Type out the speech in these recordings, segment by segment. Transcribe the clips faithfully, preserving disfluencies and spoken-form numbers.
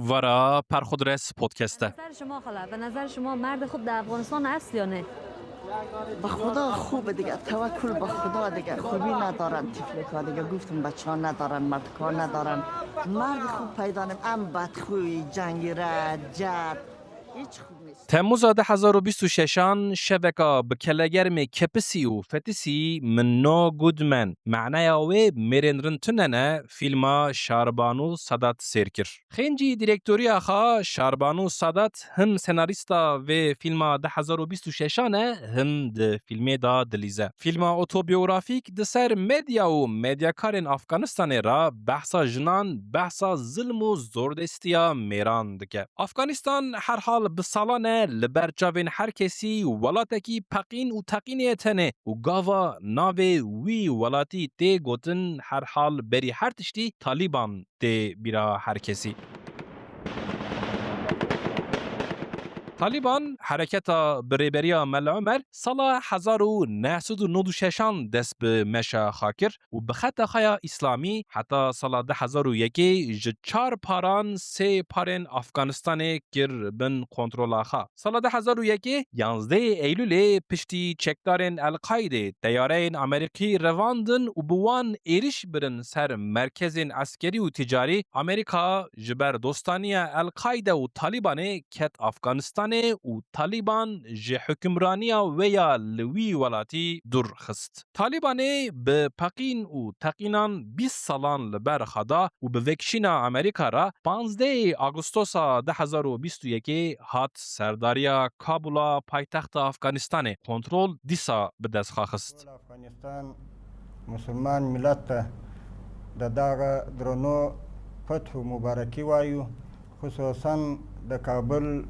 Vara Perxudres Podcast e. نظر شما خلا، به نظر شما مرد خوب در افغانستان هست یا نه؟ به خدا خوبه دیگه، توکل به خدا دیگه، خوبی ندارن تفلکا دیگه، گفتم بچه ها ندارن، مردکا ندارن، مرد خوب پیدا نیم، ام بدخوی، جنگیره، جد، هیچ خوب نیست. Temmuza du hezar û bîst û şeşan şeveka bi kelegermê kepisî û fetisî Min No Goodman, meneya wê mêrên rind tune ne, fîlma Şarbanu Sadat sêr kir. Xêncî dîrektoriya xwe Şarbanu Sadat him senarîsta vê fîlma du hezar û bîst û şeşan e, him di fîlmê de dilîze. Fîlma otobiyografîk di ser medya û medyakarên Afganistanê re behsa jinan, behsa zilm û zordestiya mêran dike. Afganistan herhal bi salan e li ber çavên her kesî welatekî peqîn û teqîn e tenê û gava navê wî welatî tê gotin herhal berî her tiştî Talîban tê bîra her kesî. Talîban hereketa bi rêberiya Mela Omer sala hezar û neh sed û nod û şeşan dest bi meşa xwe kir û bi xeta xwe ya îslamî heta sala du hezar û yekê ji çar paran sê parên Afganistanê kir bin kontrola xwe. Sala du hezar û yekê, yanzdehê Eylûlê, piştî çekdarên El-Qaîdê teyareyên Amerîkî revandin û bi wan êrîş birin ser merkezên eskerî û ticarî, Amerîka ji ber dostaniya El-Qaîde û Talîbanê ket Afganistanê û Talîban ji hukimraniya wê ya li wî welatî dûr xist. Talîbanê bi peqîn û teqînan bîst salan li ber xwe da û bi vekişîna Amerîka re panzdehê Agostosa du hezar û bîst û yekê hat serdariya Kabula paytexta Afganistanê kontrol dîsa bi dest xwe xist. Afganistan musulman milet de de daga drono fethu mubarekî wayû, xususan de Kabul,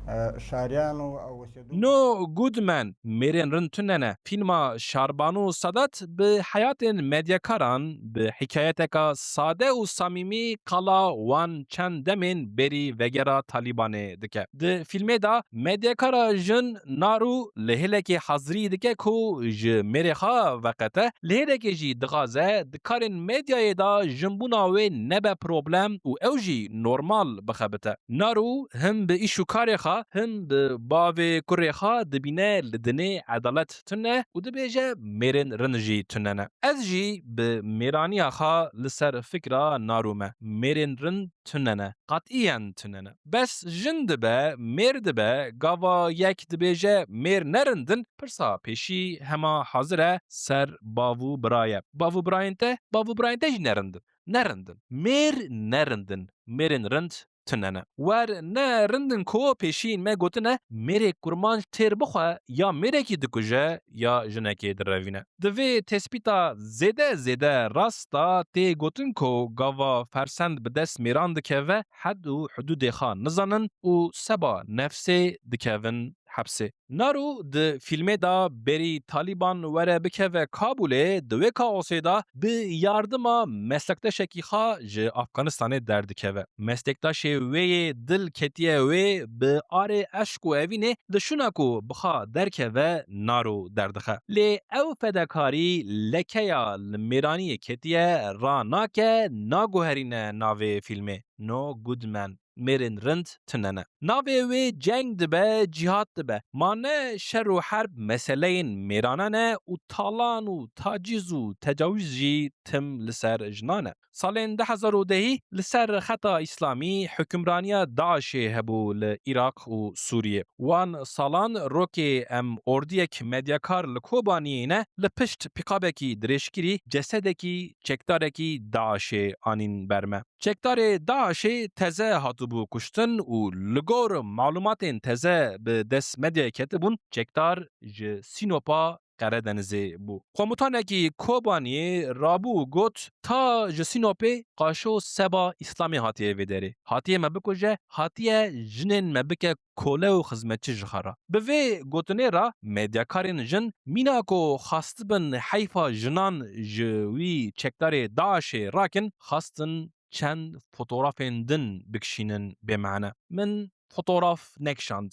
e, şariyan û ew No Goodman, mêrên rind tune ne. Fîlma Şarbanu Sadat bi heyatên medyakaran, bi hikayeteka sade û samîmî qala wan çend demên berî vegera Talîbanê dike. Di fîlmê de medyakara jin Naru li hêlekê hazirî dike ku ji mêrê xwe veqete, li hêlekê jî dixwaze di karên medyayê de jinbûna wê nebe problem û ew jî normal bixebite. Naru him bi îş û karê xwe, him bi bavê kurê xwe dibîne li dinê edalet tune û dibêje mêrên rind jî tune ne. Ez jî bi mêraniya xwe li ser fikra Naru me. Mêrên rind tune ne. Qetîyen tune ne. Bes jin dibe, mêr dibe, gava yek dibêje mêr ne rind in, pirsa pêşî hema hazir e ser bav û bira ye. Bav û birayên te, bav û birayên te jî ne rind in. Ne rind in. Mêr ne rind in. Mêrên rind tune ne. Wer ne rind in ku pêşîn me gotine, mêrê kurmanc têr bixwe ya mêrekî dikuje ya jinekê direvîne. Di vê tespîta zêde zêde rast de tê gotin ku gava fersend bi dest mêran dikeve, hed û hudûdê xwe nizanin û seba nefsê dikevin hepsê. Naru di fîlmê de berî Talîban were bikeve Kabûlê, di wê kaosê de bi yardima meslekdeşekî xwe ji Afganistanê derdikeve. Meslektaşê wê yê dil ketiye wê, bi arê eşq û evînê li şûna ku bi xwe derkeve Naru derdixe. Lê ew fedekarî lekeya li mêraniyê ketiye, ranake, naguherîne navê fîlmê. No Goodman. Mêrên rind tune ne. Navê wê ceng dibe, cîhad dibe. Ma ne şer û herb meseleyên mêrane ne û talan û taciz û tecawîz jî tim li ser jinan e. Salên du hezar û dehî li ser xeta îslamî hukimraniya DAIŞê hebû li Iraq û Sûriyê. Wan salan rokê em ordiyek medyakar li Kobaniyê ne li pişt pîkabekî dirêjkirî cesedekî çekdarekî DAIŞê anîn ber me. Çekdarê DAIŞê teze hatibû kuştin û li gor malumatên teze bi dest medyayê ketibûn, çekdar ji Sînopa Qeredenizê bû. Komutanekî Kobaniyê rabû û got, ta ji Sînopê qaşo seba Îslamê hatiye vê derê. Hatiye me bikuje, hatiye jinên me bike kole û xizmetçi ji xwe re. Bi vê gotinê re medyakarên jin mîna ku xwestibin heyfa jinan ji wî çekdarê DAIŞê rakin, xwestin çend fotografên din bikişînin bê mane. Min fotograf nekişand.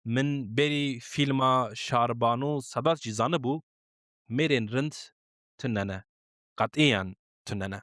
Min berî fîlma Şarbanu Sedat jî zanibû, mêrên rind tune ne. Qetîyen tune ne.